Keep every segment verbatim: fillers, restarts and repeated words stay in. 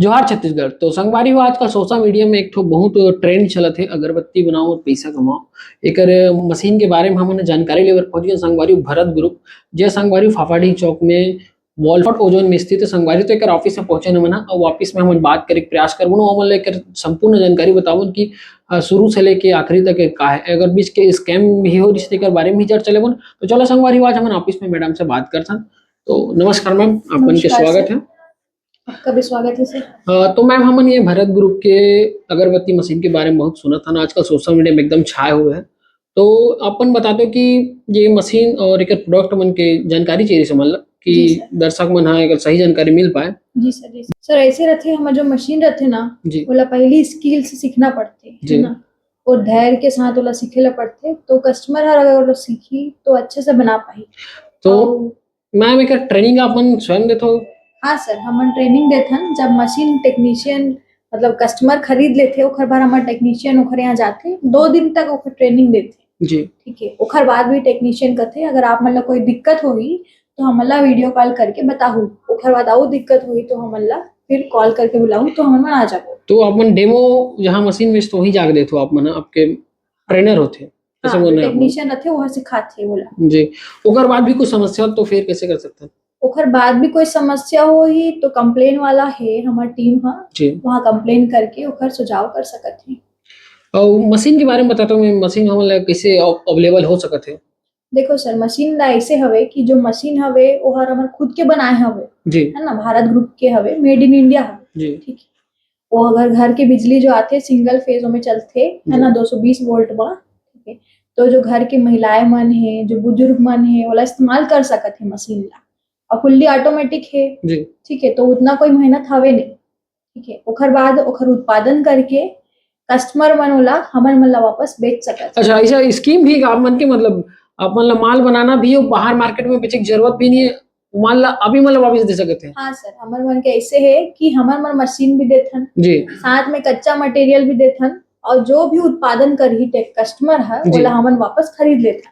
जोहार छत्तीसगढ़। तो संगवारी हो, आजकल सोशल मीडिया में एक ठो बहुत ट्रेंड चलत हे, अगरबत्ती बनाओ और पैसा कमाओ। एकर मशीन के बारे में हमन जानकारी लेबर पहुंच गए संगवारी हो भरत ग्रुप, जे संगवारी हो फाफाडीह चौक में वॉलफॉर्ड ओजोन में स्थित हे संगवारी। तो एकर ऑफिस में पहुंचे हमन ह, और ऑफिस में हमन बात करे के प्रयास करबो न, हमन ला एकर संपूर्ण जानकारी बताबो कि अ, शुरू से लेके आखिरी तक का है, अगर बीच के स्कैम भी हो रिहिस तेकर बारे में भी चर्चा लेबो न। तो चलो संगवारी हो, आज हमन ऑफिस में मैडम से बात करथन। तो नमस्कार मैम, आपमन के नमस्कार स्वागत सर। है। आपका भी स्वागत है सर। अ, तो मैम, हमन ये भरत ग्रुप के अगरबत्ती मशीन के बारे में बहुत सुनत हन, आजकल सोशल मीडिया में एकदम छाए हुए हैं। तो आपमन बता दो कि ये मशीन और एकर प्रोडक्ट मन के जानकारी चाहिए हमन ला कि जी सर। दर्शक मन ह एकर सही जानकारी मिल पाए। जी सर, जी सर। सर, ऐसे रथे, हमर जो मशीन रथे ना, जी। ओला पहली स्किल से सीखना पड़थे, जी। है ना? और धैर्य के साथ ओला सीखे ला पड़थे, तो कस्टमर हर अगर ओला सीखी, तो अच्छे से बना पाही। तो और मैम, एकर ट्रेनिंग आप मन स्वयं देथो? हाँ सर, हमन ट्रेनिंग देथन। जब मशीन टेक्नीशियन, मतलब कस्टमर खरीद लेथे, ओखर बाद हमर टेक्नीशियन ओखर यहाँ जाथे, दो दिन तक ओखर ट्रेनिंग देथे। जी। ठीक है, ओखर बाद भी टेक्नीशियन कथे, "अगर आप मन ला कोई दिक्कत होही, तो हमन ला वीडियो कॉल करके बताहू।" ओखर बाद अउ दिक्कत होही, तो हमन ला फिर कॉल करके बुलाहू, तो हमन मन आ जाबो। तो आप मन डेमो जहाँ मशीन बेचथो, वहीं जाके देथो आप मन, आपके ट्रेनर होथे? ऐसे हाँ, बोलना है आपको। टेक्नीशियन रथे, वो सिखाथे ओला। जी। ओकर बाद भी कुछ समस्या हो तो फिर कैसे कर सकते हैं? ओकर बाद भी कोई समस्या होही तो कंप्लेन वाला है हमार टीम ह, जी। वहाँ कंप्लेन करके ओकर सुझाव कर सकत है। और मशीन के बारे में बताता हूँ मैं, मशीन हमन ला कैसे अव-, अवेलेबल हो सकत है? देखो सर, मशीन ला ऐसे हवे कि जो मशीन हवे, ओहर हमर खुद के बनाए हवे, जी। है ना, भारत ग्रुप के हवे, मेड इन इंडिया हवे, जी। ठीक है। वो अगर घर के बिजली जो आथे सिंगल फेज ओमे चलथे, है ना, जी। दो सौ बीस वोल्ट मा, ठीक है। तो जो घर के महिलाएं मन हे, जो बुजुर्ग मन हे, ओला इस्तेमाल कर सकत हे मशीन ला। और फुल्ली ऑटोमेटिक हे, जी। ठीक है, तो उतना कोई मेहनत हवे नहीं, ठीक है। ओखर बाद ओखर उत्पादन करके कस्टमर मन ओला, हमर मन ला वापस बेच सकत हे। अच्छा, ऐसा स्कीम भी आप मन के, मतलब, आप मन ला माल बनाना भी हो, बाहर मार्केट में बेचे की जरूरत भी नहीं है, माल ला अभी, मतलब, वापस दे सकत हे? हाँ सर, हमर मन के ऐसे है कि हमर मन मशीन भी देथन, जी। साथ में कच्चा मटेरियल भी देथन, और जो भी उत्पादन करही टे-, कस्टमर है, जी। ओला हमन वापस खरीद लेथन।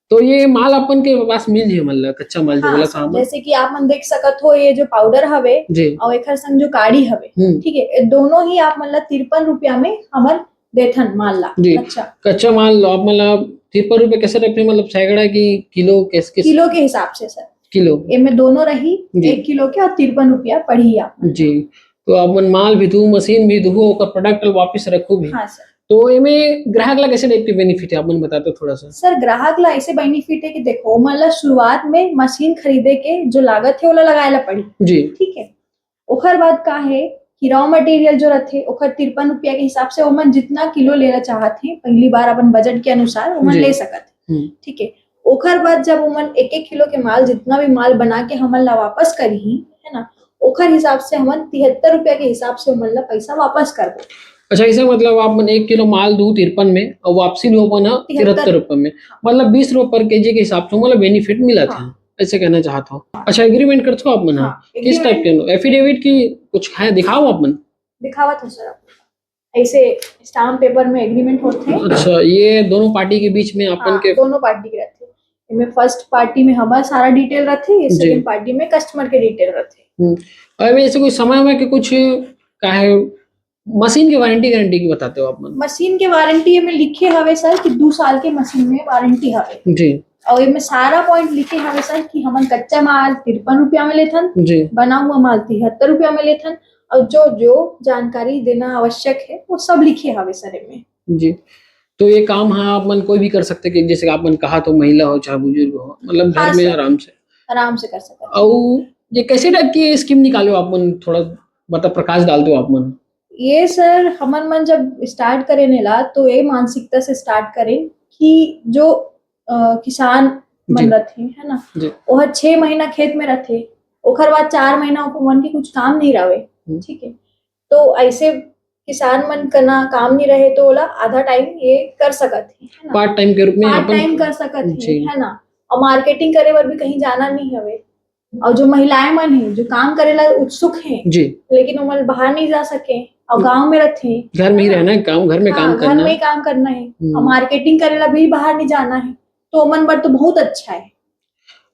तो ये माल अपन के पास मिल जाही, मतलब, कच्चा माल जो हाँ बोला सर, सामान? जैसे कि आप मन देख सकत हो, ये जो पाउडर हवे जी। और एकर संग जो काड़ी हवे, हम्म। ठीक है, ये दोनों ही आप मन ला तिरपन रुपया में हमन देथन माल ला। जी। अच्छा। कच्चा माल आप मन ला तिरपन रुपया कैसे रखते हैं, मतलब, सैकड़ा की किलो, कैसे, किस? किलो के हिसाब से सर। किलो। एमे दोनों रही, जी। एक किलो के और तिरपन रुपया पड़ही आप मन। जी। तो आप मन माल भी दू, मशीन भी दू, ओकर प्रोडक्ट वापस रखू भी। हाँ सर। तो एमे ग्राहक ला कैसे टाइप के बेनिफिट है, आप मन बताते थोड़ा सा? सर, ग्राहक ला ऐसे बेनिफिट है कि देखो, ओमन ला शुरुआत में मशीन खरीदे के जो लागत है, ओला लगाए ला पड़ी। जी। ठीक है। ओखर बाद का है कि रॉ मटेरियल जो रथे, ओखर तिरपन रुपया के हिसाब से ओमन जितना किलो लेना चाहत हे, पहली बार अपन बजट के अनुसार ओमन जी। ले सकत हे। हम्म। ठीक है, ओखर बाद जब ओमन एक एक किलो के माल, जितना भी माल बना के हमन ला वापस करही, है ना, ओखर हिसाब से हमन तिहत्तर रुपया के हिसाब से ओमन ला पैसा वापस करबो। अच्छा, ऐसे मतलब आप मन एक किलो माल दू तिरपन में और वापसी भी ओमन ह तिहत्तर। तिहत्तर रुपया में, मतलब बीस रुपया पर केजी के हिसाब से ओमन ला बेनिफिट मिलत हे। हाँ। ऐसे कहना चाहत हो। अच्छा, एग्रीमेंट करथो आप मन ह? हाँ, किस एग्रीमेंट। टाइप के एफिडेविट की कुछ है, दिखाओ आप मन। दिखावत हो सर, आप ऐसे स्टाम्प पेपर में एग्रीमेंट होथे। अच्छा, ये दोनों पार्टी के बीच में अपन हाँ, के दोनों पार्टी के रहथे। इनमें फर्स्ट पार्टी में हमारा सारा डिटेल रहथे, ये जी। सेकंड पार्टी में कस्टमर के डिटेल रहथे। हम्म। और एमे ऐसे कोई समय में कि कुछ का है, मशीन के वारंटी गारंटी की बताते हो आप मन? मशीन के वारंटी एमे लिखे हवे सर कि दू साल के मशीन में वारंटी हवे। जी। और एमे सारा पॉइंट लिखे हवे सर कि हमन कच्चा माल तिरपन रुपया में लेथन, जी। बना हुआ माल तिहत्तर रुपया में लेथन, और जो, जो जानकारी देना आवश्यक है, वो सब लिखे हवे सर एमे। जी। तो ये काम, हाँ, आप मन कोई भी कर सकते कि जैसे कि आप मन कहा तो महिला हो चाहे बुजुर्ग हो, मतलब घर हाँ में सर। आराम से। आराम से कर सकते। और ये कैसे टाइप की स्कीम निकाले हो आप मन, थोड़ा मतलब प्रकाश डाल दो आप मन। ये सर, हमन मन जब स्टार्ट करे नेला, तो ये मानसिकता से स्टार्ट करे कि जो, अ, किसान मन जी। रथे, है ना, जी। वो छह महीना खेत में रथे, ओखर बाद चार महीना ओमन के कुछ काम नहीं रहे, हम्म। ठीक है। तो ऐसे किसान मन करना काम नहीं रहे, तो ओला आधा टाइम ये कर सकत हे, है ना? पार्ट टाइम के रूप में पार्ट अपन टाइम कर सकत हे, जी। है ना? और मार्केटिंग करे बर भी कहीं जाना नहीं हवे। और जो महिलाएं मन हे, जो काम करे ला उत्सुक हे, जी। लेकिन ओमन बाहर नहीं जा सके और हम्म। गांव में रथे, घर में ही है ना? रहना है, काम, घर में हाँ, काम घर करना में है। ही काम करना है। हम्म। और मार्केटिंग करे ला भी बाहर नहीं जाना है, तो ओमन बर तो बहुत अच्छा है।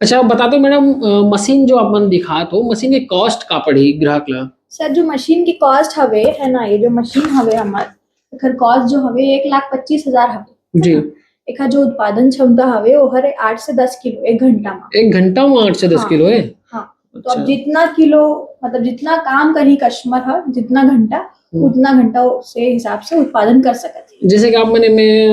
अच्छा, आप बता दो मैडम, अ, मशीन जो आप मन दिखात हो, मशीन के कॉस्ट का पड़ी ग्राहक ला? सर, जो मशीन की कॉस्ट हवे, है ना, ये जो मशीन हवे हमर, एकर कॉस्ट जो हवे एक लाख पच्चीस हजार हवे, है जी। ना? एकर जो उत्पादन क्षमता हवे, वो हर आठ से दस किलो एक घंटा में। एक घंटा में आठ से दस हाँ। किलो है? हाँ। तो अब अच्छा। जितना किलो, मतलब, जितना काम करही कस्टमर ह, जितना घंटा, हम्म। उतना घंटा से हिसाब से उत्पादन कर सकत हे। जैसे कि आप मन एमे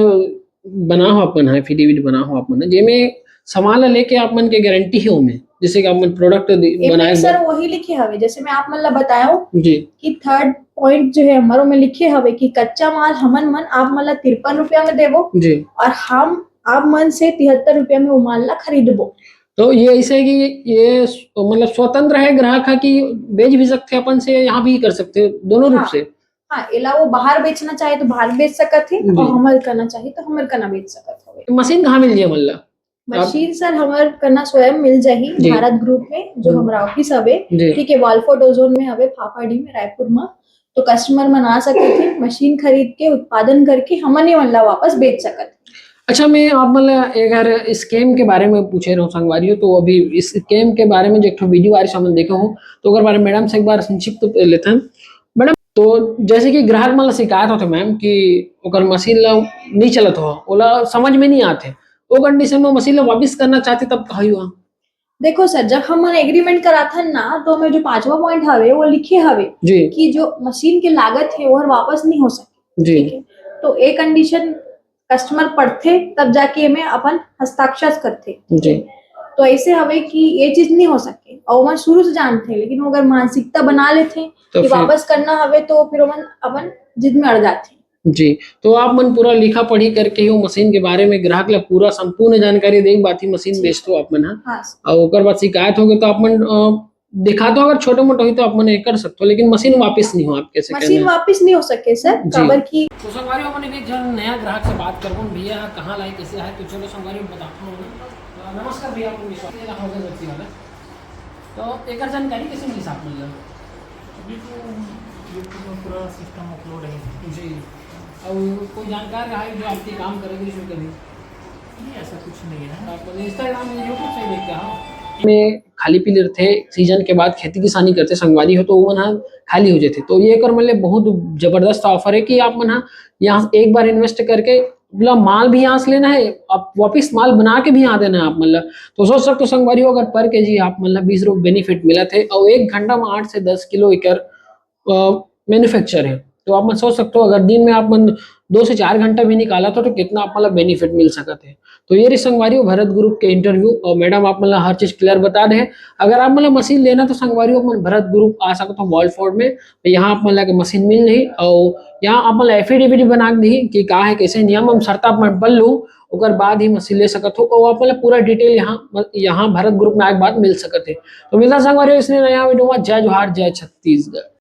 बना हो, अपन ह एफिडेविट बना हो आप मन, जेमे सामान ला लेके आप मन के गारंटी हे ओमे, जैसे कि आप मन प्रोडक्ट दे-, एमे बनाए सर बर। वही लिखे हवे, जैसे मैं आप मन ला बतायो जी। कि थर्ड पॉइंट जो है हमारो में लिखे हवे कि कच्चा माल हमन मन आप मन ला तिरपन रुपया में देबो जी। और हम आप मन से तिहत्तर रुपया में वो माल ला खरीदबो। तो ये ऐसे है कि ये स-, मतलब स्वतंत्र है ग्राहक ह कि बेच भी सकते हैं अपन से, यहाँ भी कर सकते हैं, दोनों रूप हाँ। से। हाँ, एला वो बाहर बेचना चाहे तो बाहर बेच सकत हे जी। और हमर कना चाहे तो हमर कना बेच सकत हवे। मशीन कहाँ मिल जाए हमन ला? आप मशीन सर हमर कना स्वयं मिल जाही जी। भारत ग्रुप में, जो हम्म। हमारा ऑफिस हवे, जी। ठीक है, वालफोर्ड ओजोन में हवे, फाफाडी में, रायपुर में। तो कस्टमर मन आ सकत हे, मशीन खरीद के, उत्पादन करके हमन ही मन ला वापस बेच सकत हे। अच्छा, मैं आप मन ला अगर स्कैम के बारे में पूछे रहूं संगवारी हो, तो अभी इस स्कैम के बारे में जो एक ठो वीडियो आ रही, हमन देखे हो, तो ओकर बारे में मैडम से एक बार संक्षिप्त लेथन। मैडम, तो जैसे कि ग्राहक मन ला शिकायत होथे मैम कि ओकर मशीन ला नहीं चलत हो, ओला समझ में नहीं आथे, वो कंडीशन में मशीन ला वापस करना चाहते तब कहा हुआ? देखो सर, जब हमन एग्रीमेंट कराथन ना, तो ओमे जो पांचवा पॉइंट हवे, वो लिखे हवे जी। कि जो मशीन के लागत हे, वो हर वापस नहीं हो सके। जी। ठीक है? तो ए कंडीशन कस्टमर पढ़थे, तब जाके एमे अपन हस्ताक्षर करथे। जी। तो ऐसे हवे कि ये चीज नहीं हो सके, और ओमन शुरू से जानथे, लेकिन वो अगर मानसिकता बना लेथे तो कि फिर वापस करना हवे, तो फिर ओमन अपन जिद में अड़ जाथे। जी, तो आप मन पूरा लिखा पढ़ी करके ही वो मशीन के बारे में ग्राहक ला पूरा संपूर्ण जानकारी दे के बाद ही मशीन जी। बेचथो आप मन, हाँ? हाँ, सर। और ओकर बाद शिकायत होगे तो आप मन, अ, दिखा दो, अगर छोटे मोटे होई तो आप मन ये कर सकते हो, लेकिन मशीन वापस नहीं हो आपके से मशीन कहना है। वापस नहीं हो सके सर, जी। काबर कि तो संगवारी, अपन एक झन नया ग्राहक से बात करबो, भैया कहाँ लाए, कैसे आए, तो चलो संगवारी बताता हूँ। अ, नमस्कार भैया, आपको विश्वास नहीं रहा होगा गलती वाला। तो एकर जानकारी कैसे मिली आप मन ला? अभी तो YouTube में पूरा सिस्टम अपलोड है। जी। और कोई जानकार रहा है जो आपके काम करेगी इसमें कभी? नहीं, ऐसा कुछ नहीं है। आप Instagram में, YouTube से देखते हो? में खाली पीली रहथे, सीजन के बाद खेती किसानी करथे संगवारी हो, तो वो मन ह खाली हो जाथे। तो ये एकर मन ले बहुत जबरदस्त ऑफर है कि आप मन ह यहाँ एक बार इन्वेस्ट करके मतलब माल भी यहाँ से लेना है, आप वापस माल बना के भी यहाँ देना है आप मन ला। तो सोच सकते हो संगवारी हो, अगर पर केजी आप मन ला बीस रुपये बेनिफिट मिलत है और एक घंटा में आठ से दस किलो एकर, अ, मैन्युफैक्चर है, तो आप मन सोच सकते हो अगर दिन में आप मन दो से चार घंटा भी निकाला तो, तो कितना आप मन ला बेनिफिट मिल सकत है। तो ये रही संगवारी हो भरत ग्रुप के इंटरव्यू, और मैडम आप मन ला हर चीज क्लियर बता दे। अगर आप मन ला मशीन लेना तो संगवारी हो आप मन भरत ग्रुप आ सकते हो वालफोर्ड में, यहाँ आप मन ला के मशीन मिल रही और यहाँ आप मन ला एफिडेविट बना के दी कि का है, कैसे नियम हम शर्त आप मन पढ़ लू, ओकर बाद ही मशीन ले सकत हो। और आप मन ला पूरा डिटेल यहाँ, यहाँ भरत ग्रुप में आए के बाद मिल सकत है। तो मिलता संगवारी हो इसने नया वीडियो में। जय जोहार, जय छत्तीसगढ़।